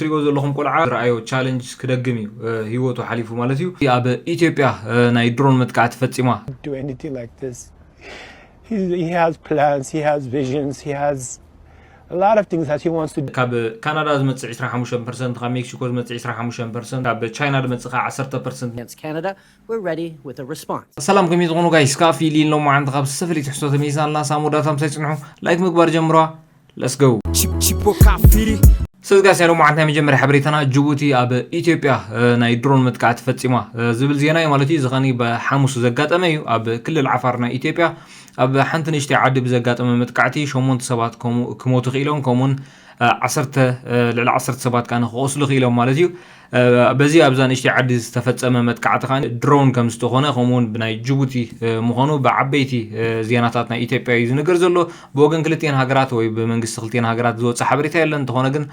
ትሪእዎ ዘለኹም ቆልዓ ዝረኣዮ ቻለንጅ ክደግም እዩ፣ እ፣ ህይወቱ ሓሊፉ ማለት እዩ። ኣብ ኢትዮጵያ፣ እ፣ ናይ ድሮን መጥቃዕቲ ፈጺማ። Do anything like this. He, he has plans, he has visions, he has a lot of things that he wants to do. ካብ ካናዳ ዝመጽእ ዕስራን ሓሙሽተን ፐርሰንት፣ ካብ ሜክሲኮ ዝመጽእ ዕስራን ሓሙሽተን ፐርሰንት፣ ካብ ቻይና ዝመጽእ ከዓ ዓሰርተ ፐርሰንት። Against Canada, we're ready with a response. ሰላም፣ ከመይ ዝኾኑ ጋይስ? ካፊ ሊን ሎማዓንቲ ካብ ሰፈሊት ሕሶ ተመይሳልና ሳሙዳታ ምሳይ ጽንሑ። ላይክ ምግባር ጀምሯ። Let's go። Chip, chip, ወካፊሪ ሰዝጋስ ያለው መዓልቲ ናይ መጀመርያ ሓበሬታና፣ ጅቡቲ ኣብ ኢትዮጵያ፣ እ፣ ናይ ድሮን መጥቃዕቲ ፈጺማ፣ እ፣ ዝብል ዜና እዩ ማለት እዩ። እዚ ኸኒ ብሓሙስ ዘጋጠመ እዩ። ኣብ ክልል ዓፋር ናይ ኢትዮጵያ ኣብ ሓንቲ ንእሽተይ ዓዲ ብዘጋጠመ መጥቃዕቲ ሸሞንተ ሰባት ከምኡ ክሞቱ ክኢሎም፣ ከምኡውን፣ እ፣ ዓሰርተ፣ እ፣ ልዕሊ ዓሰርተ ሰባት ከኣ ክቖስሉ ክኢሎም ማለት እዩ። እ፣ በዚ ኣብዛ ንእሽተይ ዓዲ ዝተፈጸመ መጥቃዕቲ ከኣ ድሮን ከም ዝተኾነ፣ ከምኡውን ብናይ ጅቡቲ፣ እ፣ ምዃኑ ብዓበይቲ፣ እ፣ ዜናታት ናይ ኢትዮጵያ እዩ ዝንገር ዘሎ። ብወገን ክልቲኤን ሃገራት ወይ ብመንግስቲ ክልቲኤን ሃገራት ዝወፀ ሓበሬታ የለን። እንተኾነ ግን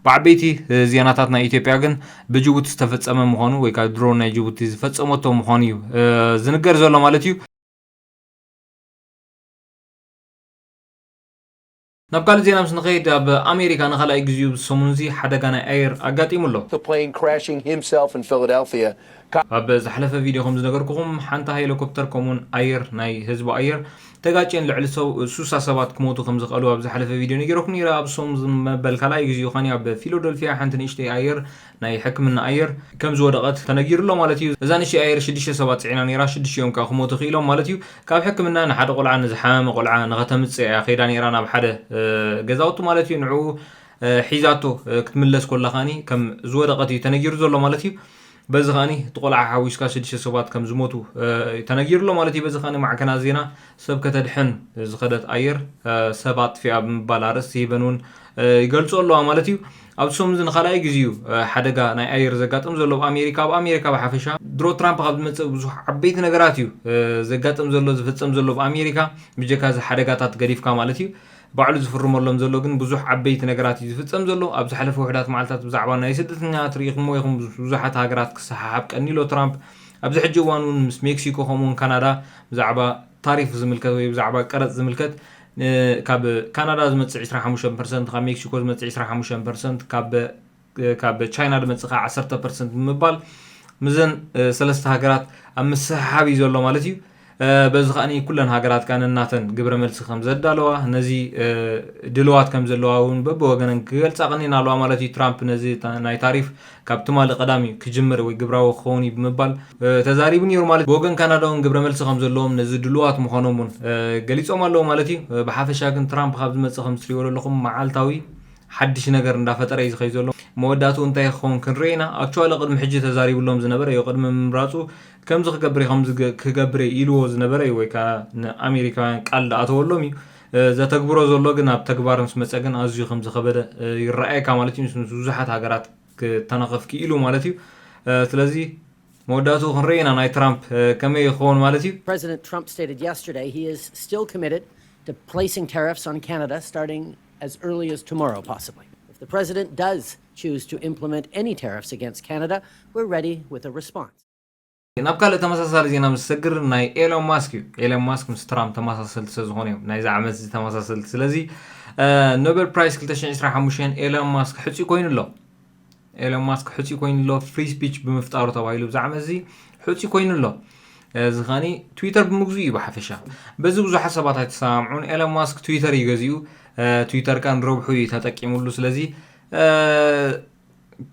ብዓበይቲ፣ እ፣ ዜናታት ናይ ኢትዮጵያ ግን ብጅቡቲ ዝተፈጸመ ምዃኑ ወይ ከዓ ድሮን ናይ ጅቡቲ ዝፈጸመቶ ምዃኑ እዩ፣ እ፣ ዝንገር ዘሎ ማለት እዩ። ናብ ካልእ ዜና ምስ ንኸይድ፣ ኣብ ኣሜሪካ ንኻልኣይ ግዜኡ ብሰሙንዚ ሓደጋ ናይ ኣየር ኣጋጢሙ ኣሎ። The plane crashing himself in Philadelphia. ኣብ ዝሓለፈ ቪድዮ ከም ዝነገርኩኹም፣ ሓንቲ ሄሊኮፕተር ከምኡውን ኣየር፣ ናይ ህዝቢ ኣየር ተጋጭየን ልዕሊ ሰው-፣ ሱሳ ሰባት ክሞቱ ከም ዝኽእሉ ኣብ ዝሓለፈ ቪድዮ ነጊረኩም ነይረ። ኣብ ሰሙንዚ መበል ካልኣይ ግዜኡ ኸኒ ኣብ ፊላደልፊያ ሓንቲ ንእሽተይ ኣየር፣ ናይ ሕክምና ኣየር ከም ዝወደቐት ተነጊሩ ኣሎ ማለት እዩ። እዛ ንእሽተይ ኣየር ሽዱሽተ ሰባት ጽዒና ነይራ፣ ሽዱሽቲኦም ከኣ ክሞቱ ክኢሎም ማለት እዩ። ካብ ሕክምና ንሓደ ቆልዓ፣ ንዝሓመመ ቆልዓ ንኸተምጽእ እያ ከይዳ ነይራ ናብ ሓደ፣ እ፣ ገዛውቲ ማለት እዩ። ንዕኡ፣ እ፣ ሒዛቶ፣ እ፣ ክትምለስ ኮላ ኸኣኒ ከም ዝወደቐት እዩ ተነጊሩ ዘሎ ማለት እዩ። በዚ ኸኣኒ እቲ ቆልዓ ሓዊስካ ሽዱሽተ ሰባት ከም ዝሞቱ፣ እ፣ ተነጊሩ ኣሎ ማለት እዩ። በዚ ኸኣኒ ማዕከናት ዜና ሰብ ከተድሕን ዝኸደት ኣየር፣ እ፣ ሰብ ኣጥፊኣ ብምባል ኣርእስቲ ሂበን እውን፣ እ፣ ይገልጾ ኣለዋ ማለት እዩ። ኣብ ሰሙን እዚ ንኻልኣይ ግዜ እዩ፣ እ፣ ሓደጋ ናይ ኣየር ዘጋጥም ዘሎ ኣብ ኣሜሪካ። ኣብ ኣሜሪካ ብሓፈሻ ድሮ ትራምፕ ካብ ዝመጽእ ብዙሕ ዓበይቲ ነገራት እዩ፣ እ፣ ዘጋጥም ዘሎ፣ ዝፍጸም ዘሎ ኣብ ኣሜሪካ፣ ብጀካ እዚ ሓደጋታት ገዲፍካ ማለት እዩ። ባዕሉ ዝፍርመሎም ዘሎ ግን ብዙሕ ዓበይቲ ነገራት እዩ ዝፍጸም ዘሎ። ኣብ ዝሓለፈ ውሕዳት መዓልታት ብዛዕባ ናይ ስደተኛታት ርኢኹምዎ ኢኹም። ብዙሓት ሃገራት ክሰሓሓብ ቀኒሎ ትራምፕ። ኣብዚ ሕጂ እዋን እውን ምስ ሜክሲኮ ከምኡውን ካናዳ ብዛዕባ ታሪፍ ዝምልከት ወይ ብዛዕባ ቀረጽ ዝምልከት፣ እ፣ ካብ ካናዳ ዝመጽእ ዕስራን ሓሙሽተን ፐርሰንት፣ ካብ ሜክሲኮ ዝመጽእ ዕስራን ሓሙሽተን ፐርሰንት፣ ካብ፣ እ፣ ካብ ቻይና ዝመጽእ ከዓ ዓሰርተ ፐርሰንት ብምባል ምስዘን፣ እ፣ ሰለስተ ሃገራት ኣብ ምስሕሓብ እዩ ዘሎ ማለት እዩ። እ፣ በዚ ከኣ ኩለን ሃገራት ከኣ ነናተን ግብረ መልሲ ከም ዘዳለዋ፣ ነዚ፣ እ፣ ድልዋት ከም ዘለዋ እውን በብወገነን ክገልጻ ቀኒና ኣለዋ ማለት እዩ። ትራምፕ ነዚ ታ-፣ ናይ ታሪፍ ካብ ትማሊ ቀዳም እዩ ክጅምር ወይ ግብራዊ ክኸውን እዩ ብምባል፣ እ፣ ተዛሪቡ ነይሩ ማለት እዩ። ብወገን ካናዳ እውን ግብረ መልሲ ከም ዘለዎም ነዚ ድልዋት ምዃኖም እውን፣ እ፣ ገሊጾም ኣለዉ ማለት እዩ። እ፣ ብሓፈሻ ግን ትራምፕ ካብ ዝመጽእ ከም ትሪእዎ ዘለኹም መዓልታዊ ሓድሽ ነገር እንዳፈጠረ እዩ ዝኸይድ ዘሎ። መወዳእትኡ እንታይ ክኸውን ክንርኢ ኢና። ኣክቹዋሊ ቅድሚ ሕጂ ተዛሪብሎም ዝነበረ እዩ። ቅድሚ ምምራጹ ከምዚ ክገብር እየ፣ ከምዚ ገ-፣ ክገብር እየ ኢልዎ ዝነበረ እዩ፣ ወይ ከዓ ንኣሜሪካውያን ቃል ዝኣተወሎም እዩ። እ፣ ዘተግብሮ ዘሎ ግን ኣብ ተግባር ምስ መጸ ግን ኣዝዩ ከም ዝኸበደ፣ እ፣ ይረኣየካ ማለት እዩ። ምስ፣ ምስ ብዙሓት ሃገራት ክተናኸፍ ክኢሉ ማለት እዩ። እ፣ ስለዚ መወዳእትኡ ክንርኢ ኢና ናይ ትራምፕ፣ እ፣ ከመይ ይኸውን ማለት እዩ። President Trump stated yesterday he is still committed to placing tariffs on Canada starting as early as tomorrow, possibly. If the president does choose to implement any tariffs against Canada, we're ready with a response. ናብ ካልእ ተመሳሳሊ ዜና ምስ ሰግር ናይ ኤሎን ማስክ እዩ። ኤሎን ማስክ ምስ ትራምፕ ተመሳሰልቲ ስለ ዝኾኑ እዮም ናይዚ ዓመት እዚ ተመሳሰልቲ። ስለዚ፣ እ፣ ኖቤል ፕራይስ ክልተ ሽሕን ዕስራን ሓሙሽተን ኤሎን ማስክ ሕጹይ ኮይኑ ኣሎ። ኤሎን ማስክ ሕጹይ ኮይኑ ኣሎ፣ ፍሪ ስፒች ብምፍጣሩ ተባሂሉ ብዚ ዓመት እዚ ሕጹይ ኮይኑ ኣሎ። እዚ ኸኒ ትዊተር ብምግዙ እዩ ብሓፈሻ። በዚ ብዙሓት ሰባት ኣይተሰማምዑን። ኤሎን ማስክ ትዊተር እዩ ገዚኡ፣ እ፣ ትዊተር ከኣ ንረብሑ እዩ ተጠቂሙሉ። ስለዚ፣ እ፣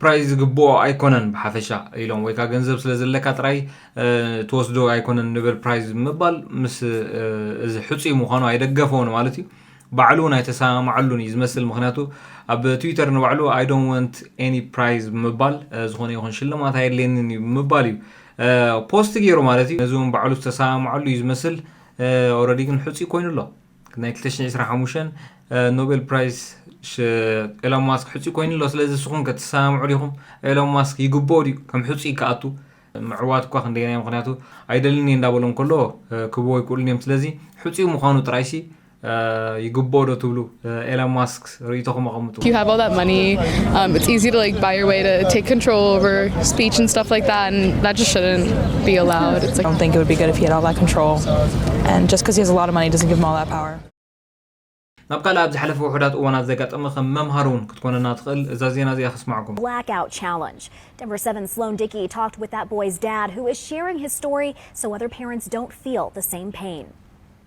ፕራይዝ ዝግብኦ ኣይኮነን ብሓፈሻ ኢሎም፣ ወይ ከዓ ገንዘብ ስለ ዘለካ ጥራይ፣ እ፣ ትወስዶ ኣይኮነን ኖቤል ፕራይዝ ምባል ምስ፣ እ፣ እዚ ሕጹይ ምዃኑ ኣይደገፈውን ማለት እዩ። ባዕሉ እውን ኣይተሰማማዓሉን እዩ ዝመስል። ምኽንያቱ ኣብ ትዊተር ንባዕሉ "I don't want any prize" ብምባል፣ እ፣ ዝኾነ ይኹን ሽልማት ኣየድልየንን እዩ ብምባል እዩ፣ እ፣ ፖስት ገይሩ ማለት እዩ። ነዚ እውን ባዕሉ ዝተሰማማዓሉ እዩ ዝመስል። እ፣ ኦልሬዲ ግን ሕጹይ ኮይኑ ኣሎ። ናይ ክልተ ሽሕን ዕስራን ሓሙሽተን፣ እ፣ ኖቤል ፕራይዝ ሽ-፣ ኤሎን ማስክ ሕጹይ ኮይኑ ኣሎ። ስለዚ ንስኹም ከ ትሰማምዑ ዲኹም? ኤሎን ማስክ ይግብኦ ድዩ ከም ሕጹይ ክኣቱ? ምዕዋት እኳ ክንደየናይ፣ ምኽንያቱ ኣይደልን እየ እንዳበሎም ከሎ፣ እ፣ ክህብዎ ኣይክእሉን እዮም። ስለዚ ሕጹይ ምዃኑ ጥራይሲ፣ እ፣ ይግብኦ ዶ ትብሉ? እ፣ ኤሎን ማስክ ርእይቶኹም ኣቐምጡ። If you have all that money, um, it's easy to, like, buy your way to take control over speech and stuff like that, and that just shouldn't be allowed. It's I like don't think it would be good if he had all that control. And just because he has a lot of money doesn't give him all that power. ኣብ ካልእ ኣብ ዝሓለፈ ውሑዳት እዋናት ዘጋጠመ ከም መምሃሪ እውን ክትኮነና ትኽእል እዛ ዜና እዚኣ ከስማዕኩም። Blackout challenge. Denver seven Sloan Dickey talked with that boy's dad, who is sharing his story so other parents don't feel the same pain.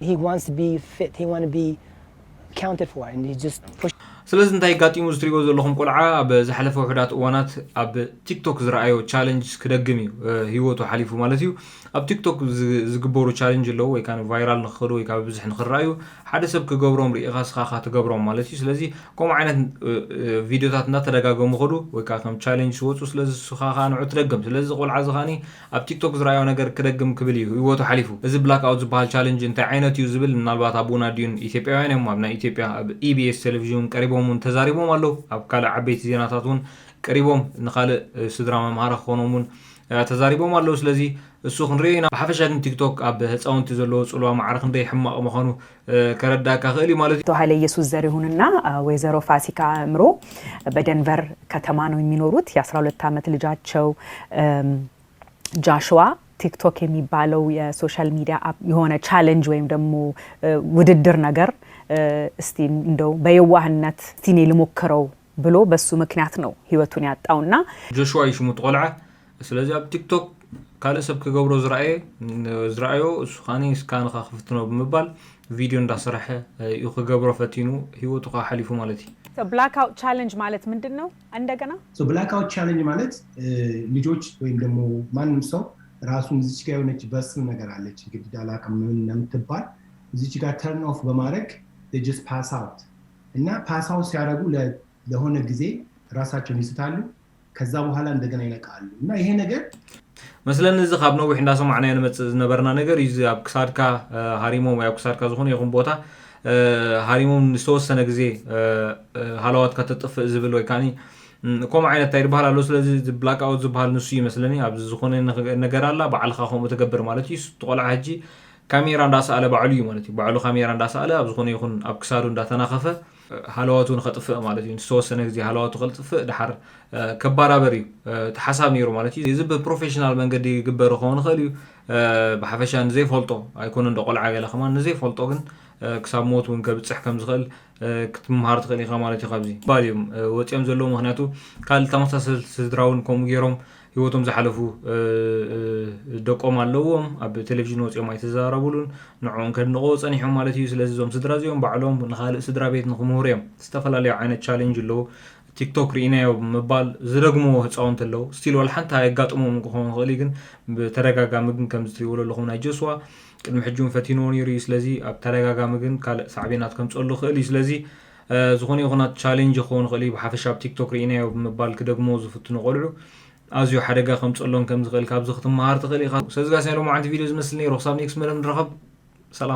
He wants to be fit. He want to be accounted for, and he just pushed. ስለዚ እንታይ ጋጢሙ እዚ ትሪእዎ ዘለኹም ቆልዓ ኣብ ዝሓለፈ ውሑዳት እዋናት ኣብ ቲክቶክ ዝረኣዮ ቻለንጅ ክደግም እዩ። እ፣ ህይወቱ ሓሊፉ ማለት እዩ። ኣብ ቲክቶክ ዝ- ዝግበሩ ቻለንጅ ኣለዉ ወይ ከዓ ቫይራል ንክኸዱ ወይ ከዓ ብብዝሕ ንክረኣዩ ሓደ ሰብ ክገብሮም ርኢኻ ስኻ ኻ ትገብሮም ማለት እዩ። ስለዚ ከምኡ ዓይነት እ፣ እ፣ ቪዲዮታት እናተደጋገሙ ኸዱ ወይ ከዓ ከም ቻለንጅ ዝወፁ። ስለዚ ስኻ ኻ ንዑ ትደግም። ስለዚ እዚ ቆልዓ እዚ ኻኒ ኣብ ቲክቶክ ዝረኣዮ ነገር ክደግም ክብል እዩ ህይወቱ ሓሊፉ። እዚ ብላክ ኣውት ዝበሃል ቻለንጅ እንታይ ዓይነት እዩ ዝብል ምናልባት ኣብኡና ድዩን ኢትዮጵያውያን እዮም ኣብ ናይ ኢትዮጵያ ኣብ ኢቢኤስ ቴሌቪዥን ቀሪቦም እውን ተዛሪቦም ኣለዉ። ኣብ ካልእ ዓበይቲ ዜናታት እውን ቀሪቦም ንኻልእ እ፣ ስድራ መምሃሪ ክኾኖም እውን እ፣ ተዛሪቦም ኣለዉ። ስለዚ እሱ ክንሪኦ ኢና። ብሓፈሻ ግን ቲክቶክ ኣብ ህፃውንቲ ዘለዎ ፅልዋ ማዕረ ክንደይ ሕማቕ ምዃኑ እ፣ ከረዳእካ ክእል እዩ ማለት እዩ። አቶ ኃይለ ኢየሱስ ዘሪሁንና ወይዘሮ ፋሲካ አእምሮ በደንቨር ከተማ ነው የሚኖሩት። የ12 ዓመት ልጃቸው እም፣ ጃሽዋ ቲክቶክ የሚባለው የሶሻል ሚዲያ አፕ የሆነ ቻለንጅ ወይም ደግሞ እ፣ ውድድር ነገር እ፣ እስቲ እንደው በየዋህነት እስቲ እኔ ልሞክረው ብሎ በሱ ምክንያት ነው ህይወቱን ያጣውና ጆሽዋ እዩ ሽሙ እቲ ቆልዓ። ስለዚ ኣብ ቲክቶክ ካልእ ሰብ ክገብሮ ዝረኣየ ዝረኣዮ እሱ ኻኒ እስካ ንኻ ክፍትኖ ብምባል ቪድዮ እንዳሰራሐ እዩ ክገብሮ ፈቲኑ ህይወቱ ኸዓ ሓሊፉ ማለት እዩ። ብላክኣውት ቻለንጅ ማለት ምንድን ነው እንደገና? ብላክኣውት ቻለንጅ ማለት እ፣ ልጆች ወይም ደግሞ ማንም ሰው ራሱን እዚች ጋ የሆነች በስም ነገር አለች እንግዲህ አላውቅም ምን እንደምትባል እዚች ጋር ተርን ኦፍ በማድረግ just pass out እና ፓስ አውት ሲያደርጉ ለ- ለሆነ ጊዜ ራሳቸውን ይስታሉ። ከዛ በኋላ እንደገና ይነቃሉ እና ይሄ ነገር መስለኒ እዚ ካብ ነዊሕ እንዳሰማዕናዮ ንመፅእ ዝነበርና ነገር እዩ። እዚ ኣብ ክሳድካ እ፣ ሃሪሞም ወይ ኣብ ክሳድካ ዝኾነ ይኹን ቦታ እ፣ ሃሪሞም ንዝተወሰነ ግዜ እ፣ እ፣ ሃለዋትካ ተጥፍእ ዝብል ወይ ከዓኒ እም፣ ከምኡ ዓይነት እንታይ ዝበሃል ኣሎ። ስለዚ እዚ ብላክ ኣውት ዝበሃል ንሱ ይመስለኒ ኣብዚ ዝኾነ ንኽ- ነገር ኣላ ባዕልኻ ከምኡ ትገብር ማለት እዩ። እቲ ቆልዓ ሕጂ ካሜራ እንዳሰኣለ ባዕሉ እዩ ማለት እዩ። ባዕሉ ካሜራ እንዳሰኣለ ኣብ ዝኾነ ይኹን ኣብ ክሳዱ እንዳተናኸፈ ሃለዋቱ ንኸጥፍእ ማለት እዩ። ዝተወሰነ ግዜ ሃለዋቱ ከልጥፍእ ድሓር እ፣ ከባራበር እዩ እ፣ እቲ ሓሳብ ነይሩ ማለት እዩ። እዚ ብፕሮፌሽናል መንገዲ ይግበር ክኸውን ይኽእል እዩ። እ፣ ብሓፈሻ ንዘይፈልጦ ኣይኮነ እንደ ቆልዓ ገለ ከማን ንዘይፈልጦ ግን እ፣ ክሳብ ሞት እውን ከብፅሕ ከም ዝኽእል እ፣ ክትምሃር ትኽእል ኢኻ ማለት እዩ። ካብዚ ባል እዮም እ፣ ወፂኦም ዘለዉ ምክንያቱ ካልእ ተመሳሰል ስድራ እውን ከምኡ ገይሮም ህይወቶም ዝሓለፉ እ፣ እ፣ ደቆም ኣለዎም። ኣብ ቴሌቪዥን ወፂኦም ኣይተዘራረቡሉን ንዕኦም ከድንቕዎ ፀኒሖም ማለት እዩ። ስለዚ እዞም ስድራ እዚኦም ባዕሎም ንኻልእ ስድራ ቤት ንክምህሩ እዮም ዝተፈላለዩ ዓይነት ቻሌንጅ ኣለዉ። ቲክቶክ ርኢናዮ ብምባል ዝደግምዎ ህፃውንቲ ኣለዉ። ስቲል ዋላ ሓንቲ ኣየጋጥሞም ክኸውን ይኽእል እዩ፣ ግን ብተደጋጋሚ ግን ከምዚ ትሪእዎ ዘለኹም ናይ ጆስዋ ቅድሚ ሕጂ እውን ፈቲንዎ ነይሩ እዩ። ስለዚ ኣብ ተደጋጋሚ ግን ካልእ ሳዕቤናት ከምፀሉ ይኽእል እዩ። ስለዚ እ፣ ዝኾነ ይኹናት ቻሌንጅ ክኸውን ይኽእል እዩ። ብሓፈሻ ኣብ ቲክቶክ ርኢናዮ ብምባል ክደግምዎ ዝፍትኑ ቆልዑ ኣዝዩ ሓደጋ ከምፀሎም ከም ዝኽእል ካብዚ ክትመሃር ትኽእል ኢኻ። ስለዚ ጋስ ናይ ሎማዓንቲ ቪድዮ ዝመስል ነይሩ። ክሳብ ኔክስት መደብ ንራኸብ። ሰላም።